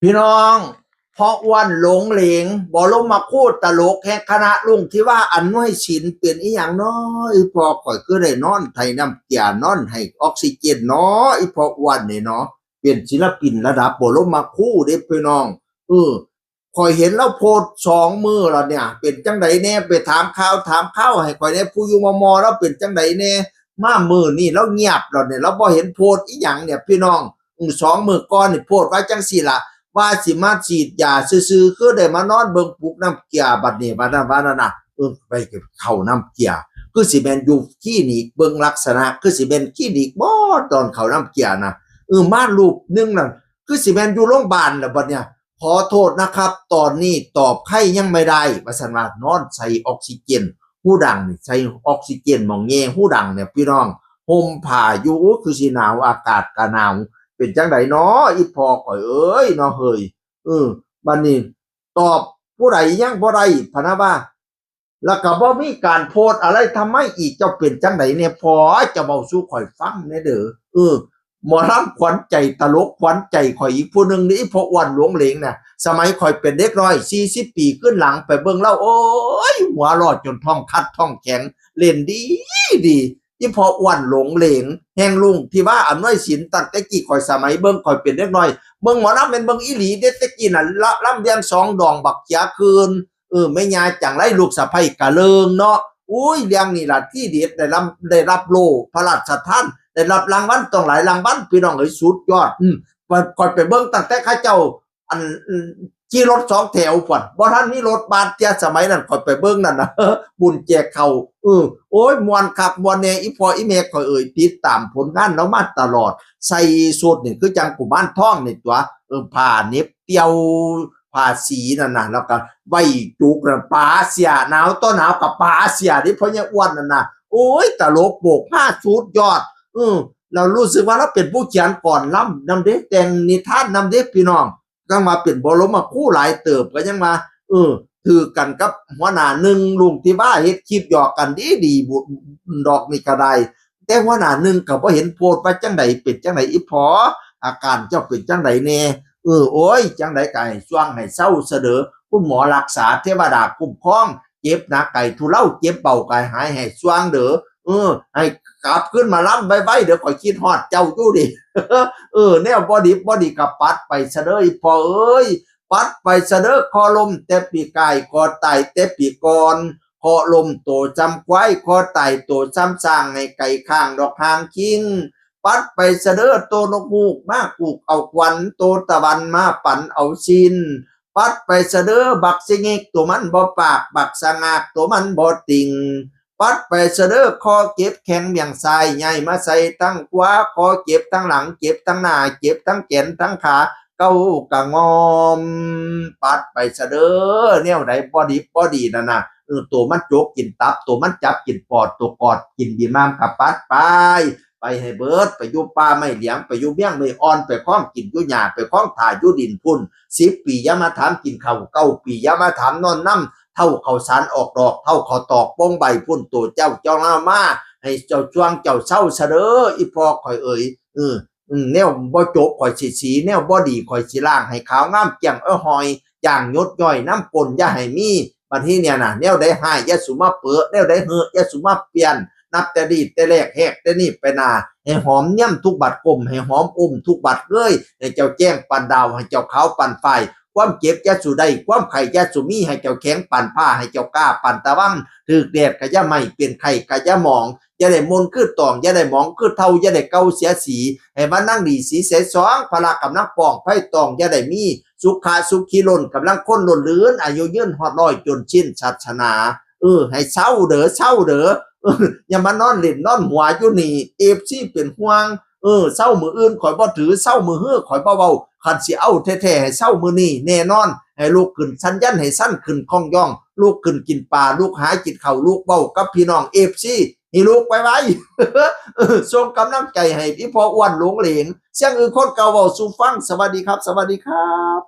ພີ່ນ້ອງ ພໍ່ອ້ວນຫຼົງເຫຼງ ບໍລົມມະຄູຕະຫຼົກແຫ່ງຄະນະລຸງທິວາ ອຳນວຍສິນ ເປັນອີ່ຫຍັງນໍ ອີ່ພໍ່ຂ້ອຍຄືໄດ້ນອນໄຖນ້ຳເກືອ ນອນໃຫ້ອອກຊີເຈນນໍ ອີ່ພໍ່ອ້ວນນີ້ນໍ ເປັນສິນລະປິນລະດັບບໍລົມມະຄູເດ້ພີ່ນ້ອງ. ເອີ ຂ້ອຍເຫັນລາວໂພສສອງມື້ລະເນຍ ເປັນຈັ່ງໃດແດ່ ໄປຖາມຂ່າວຖາມຄາວໃຫ້ຂ້ອຍແດ່ ຜູ້ຢູ່ມໍ່ໆ ລາວເປັນຈັ່ງໃດແດ່ ມາມື້ນີ້ລາວງຽບແລ້ວເນຍ ລາວບໍ່ເຫັນໂພສອີ່ຫຍັງເນຍພີ່ນ້ອງ. ອື ສອງມື້ກ່ອນນີ້ໂພສວ່າຈັ່ງຊີ້ລະ ວ່າຊິມາສີດຢາຊື່ໆ ຄືໄດ້ມານອນເບິ່ງປຸກນ້ຳເກືອ ບັດນີ້ວ່ານັ້ນ ວ່ານັ້ນນະ ເອີ ໄປເຂົ້ານ້ຳເກືອ ຄືຊິແມ່ນຢູ່ຄລີນິກ ເບິ່ງລັກສະນະຄືຊິແມ່ນຄລີນິກບໍ ຕອນເຂົ້ານ້ຳເກືອນະ ເອີ ມາຮູບໜຶ່ງນັ້ນ ຄືຊິແມ່ນຢູ່ໂລງບານລະບັດເນຍ. ຂໍໂທດນະຄັບ ຕອນນີ້ຕອບໃຄຍັງໄມ່ໄດ້ ວ່າຊັ້ນວ່າ ນອນໃສ່ອອກຊີເຈນ ຫູດັງນີ້ໃສ່ອອກຊີເຈນໝ່ອງແຍ່ຫູດັງເນຍພີ່ນ້ອງ ຫົ່ມຜ້າຢູ່ ໂອ້ ຄືຊິໜາວ ອາກາດກະໜາວ ເປັນຈັ່ງໃດນໍ ອີ່ພໍ່ຂ້ອຍເອີຍເນາະເຮີ້ຍ. ເອີ ບັດນີ້ຕອບຜູ້ໃດຍັງບໍ່ໄດ້ ພະນະວ່າ ແລ້ວກໍບໍ່ມີການໂພສອະໄລທຳໄມອີກ ເຈົ້າເປັນຈັ່ງໃດແດ່ພໍ່ ເຈົ້າເວົ້າສູ່ຂ້ອຍຟັງແດ່ເດີ. ເອີ ໝໍລຳຂວັນໃຈ ຕະຫຼົກຂວັນໃຈຂ້ອຍອີກຜູ້ໜຶ່ງນີ້ ພໍ່ອ້ວນຫຼົງເຫຼງນະ ສະໄໝຂ້ອຍເປັນເດັກນ້ອຍສີ່ສິບປີຂຶ້ນຫຼັງ ໄປເບິ່ງລາວ ໂອ້ຍ ຫົວເລາະຈົນທ້ອງຄັດທ້ອງແຂງ ເລ່ນດີດີ ອີ່ພໍ່ອ້ວນຫຼົງເຫຼງ ແຫ່ງລຸງທີ່ວ່າອຳນວຍສິນ ຕັ້ງແຕ່ກີ້ຂ້ອຍສະໄໝເບິ່ງ ຂ້ອຍເປັນເດັກນ້ອຍ ເບິ່ງໝໍລຳແມ່ນເບິ່ງອີ່ຫຼີເດ້ ແຕ່ກີ້ນັ້ນລະ ລຳລຽນສອງດອງ ບັກເຂືອຄືນ ເອີ ແມ່ຍ່າຈັງໄລ ລູກສະໃພ້ກະເລີງເນາະ. ໂອ້ຍ ເລື່ອງນີ້ລະທີເດັດ ໄດ້ລຳ ໄດ້ຮັບໂລ່ພະລາຊະທານ ໄດ້ຮັບລາງວັນຕ້ອງຫຼາຍລາງວັນ ພີ່ນ້ອງເອີຍ ສຸດຍອດ. ອື ຂ້ອຍ ຂ້ອຍໄປເບິ່ງຕັ້ງແຕ່ເຂົາເຈົ້າ ອັນ ອື ຂີ່ລົດສອງແຖວພຸ້ນ ບໍ່ທັນມີລົດບັສເທື່ອ ສະໄໝນັ້ນຂ້ອຍໄປເບິ່ງນັ້ນນະ ບຸນແຈກເຂົ້າ. ເອີ ໂອ້ຍ ມ່ວນຄັກມ່ວນແນ່ ອີ່ພໍ່ອີ່ແມ່ຂ້ອຍເອີຍ ຕິດຕາມຜົນງານລາວມາຕະຫຼອດ ໃສ່ຊຸດນີ້ຄືຈັ່ງກຸມານທອງນີ້ຕົວະ ເອີ ຜ້າເໜັບ ກ່ຽວ ຜ້າສີນັ້ນນະ ແລ້ວກໍໄວ້ຈຸກນັ້ນ ປາເສຍ ໜາວຕໍ່ໜາວກໍປາເສຍເດ້ ພໍ່ໃຫຍ່ອ້ວນນັ້ນນະ. ໂອ້ຍ ຕະຫຼົກໂປກຮາ ສຸດຍອດ. ເອີ ລາວຮູ້ສຶກວ່າລາວເປັນຜູ້ຂຽນກອນລຳນຳເດ້ ແຕ່ງນິທານນຳເດ້ພີ່ນ້ອງ. ຈັ່ງວ່າເປັນບໍລົມມະຄູຫຼາຍເຕີບ ກໍຍັງວ່າ ເອີ ຖືກກັນກັບຫົວໜ້າໜຶ່ງ ລຸງທີ່ວ່າເຮັດຄລິບຫຍອກກັນດີໆ ດອກນີ້ກໍໄດ້ ແຕ່ຫົວໜ້າໜຶ່ງກໍບໍ່ເຫັນໂພສວ່າຈັ່ງໃດ ເປັນຈັ່ງໃດອີ່ພໍ່ ອາການເຈົ້າເປັນຈັ່ງໃດແດ່? ເອີ ໂອ້ຍ ຈັ່ງໃດກໍໃຫ້ຊ່ວງໃຫ້ເຊົາຊະເດີ ຄຸນໝໍຮັກສາ ເທວະດາຄຸ້ມຄອງ ເຈັບໜັກໃຫ້ທຸເລົາ ເຈັບເບົາກໍໃຫ້ຫາຍໃຫ້ຊ່ວງເດີ. ເອີ ໃຫ້ກັບຄືນມາລຳໄວໆ ເດີ ຂ້ອຍຄິດຮອດເຈົ້າຢູ່ເດ. ເອີ ແນວບໍ່ດີບໍ່ດີກໍປັດໄປຊະເດີ ອີ່ພໍ່ເອີຍ ປັດໄປຊະເດີ ຂໍລົ້ມແຕ່ປີກາຍ ຂໍຕາຍແຕ່ປີກ່ອນ ຂໍລົ້ມໂຕຊ່ຳຄວາຍ ຂໍຕາຍໂຕຊ່ຳຊ້າງ ໃຫ້ໄກຂ້າງດອກຫາງຄິງ ປັດໄປຊະເດີ ໂຕນົກຮູ້ມາກູກເອົາຂວັນ ໂຕຕາວັນມາປັນເອົາສິນ ປັດໄປຊະເດີ ບັກສະຫງິກໂຕມັນບໍ່ປາກ ບັກສະຫງາກໂຕມັນບໍ່ຕິ່ງ ປັດໄປຊະເດີ ຄໍເຈັບແຂງບ່ຽງຊ້າຍ ຍ້າຍມາໃສ່ທາງຂວາ ຄໍເຈັບທັງຫຼັງ ເຈັບທັງໜ້າ ເຈັບທັງແຂນທັງຂາ ເກົ້າກະງອມ ປັດໄປຊະເດີ ແນວໃດບໍ່ດີບໍ່ດີນັ້ນນະ ເອີ ໂຕມັນຈົກກິນຕັບ ໂຕມັນຈັບກິນປອດ ໂຕກອດກິນບີມາມກະປັດໄປ ໄປໃຫ້ເບິດ ໄປຢູ່ປ່າໄມ້ຫຼຽງ ໄປຢູ່ເມຍງໄມ້ອ່ອນ ໄປຄອງກິນຢູ່ຫຍ້າ ໄປຄອງຖ້າຢູ່ດິນພຸ້ນ ສິບປີຢ່າມາຖາມກິນເຂົ້າ ເກົ້າປີຢ່າມາຖາມນອນນຳ ເຖົ້າເຂົ້າສານອອກດອກ ເຖົ້າເຂົ້າຕອກປົງໃບພຸ້ນ ໂຕເຈົ້າເຈົ້າລາວມາ ໃຫ້ເຈົ້າຊ່ວງເຈົ້າເຊົາຊະເດີ ອີ່ພໍ່ຂ້ອຍເອີຍ ເອີ ອືມ ແນວບໍ່ຈົບຂ້ອຍຊິສີ ແນວບໍ່ດີຂ້ອຍຊິລ້າງໃຫ້ຂາວງາມກ້ຽງເອີ່ຫອຍ ຢ່າງຍົດຍ່ອຍນຳກົ້ນຢ່າໃຫ້ມີ ບັດທີເນຍນະ ແນວໃດຮ້າຍຢ່າສູ່ມາເປິ ແນວໃດເຫີ້ຢ່າສູ່ມາປ່ຽນ ນັບແຕ່ນີ້ແຕ່ແລກແຮກແຕ່ນີ້ໄປໜ້າ ໃຫ້ຫອມນຽມທຸກບາດກົ້ມ ໃຫ້ຫອມອົມທຸກບາດເງີຍ ໃຫ້ເຈົ້າແຈ້ງປານດາວ ໃຫ້ເຈົ້າຂາວປານຝ້າຍ ຄວາມເຈັບຢ່າສູ່ໄດ້ ຄວາມໄຂ້ຢ່າສູ່ມີ ໃຫ້ເຈົ້າແຂງປານຜ້າ ໃຫ້ເຈົ້າກ້າປານຕາວັງ ຖືກແດດກະຢ່າໄໝ້ ເປັນໄຂ້ກະຢ່າໝອງ ຢ່າໄດ້ມົນຄືຕອງ ຢ່າໄດ້ໝອງຄືເທົ້າ ຢ່າໄດ້ເກົ່າເສຍສີ ໃຫ້ມານັ່ງດີສີໃສສອງ ພະລະກຳລັງປ້ອງໄຟຕອງ ຢ່າໄດ້ມີ ສຸຂະສຸຂີລົ້ນກຳລັງຄົນລົ້ນເຫຼືອນ ອາຍຸຍືນຮອດຮ້ອຍຈົນສິ້ນສາສະໜາ ເອີ ໃຫ້ເຊົາເດີ ເຊົາເດີ ເອີ ຢ່າມານອນຫຼິ້ນນອນຫົວຢູ່ນີ້ ເອັຟຊີເປັນຫ່ວງ ເອີ ເຊົາມື້ອື່ນຂ້ອຍບໍ່ຖື ເຊົາມື້ຮືຂ້ອຍບໍ່ເວົ້າ ຄັນຊິເອົາແທ້ໆ ໃຫ້ເຊົາມື້ນີ້ແນ່ນອນ ໃຫ້ລຸກຂຶ້ນສັນຍັນ ໃຫ້ສັນຂຶ້ນຄ້ອງຍ້ອງ ລຸກຂຶ້ນກິນປາ ລຸກຫາກິນເຂົ້າ ລຸກເວົ້າກັບພີ່ນ້ອງເອັຟຊີ ໃຫ້ລຸກໄວໆ ເອີ ສົ່ງກຳລັງໃຈໃຫ້ອີ່ພໍ່ອ້ວນຫຼົງເຫຼງ ສຽງອຶ່ງຄົນເກົ່າເວົ້າສູ່ຟັງ ສະຫວັດດີຄັບ ສະຫວັດດີຄັບ.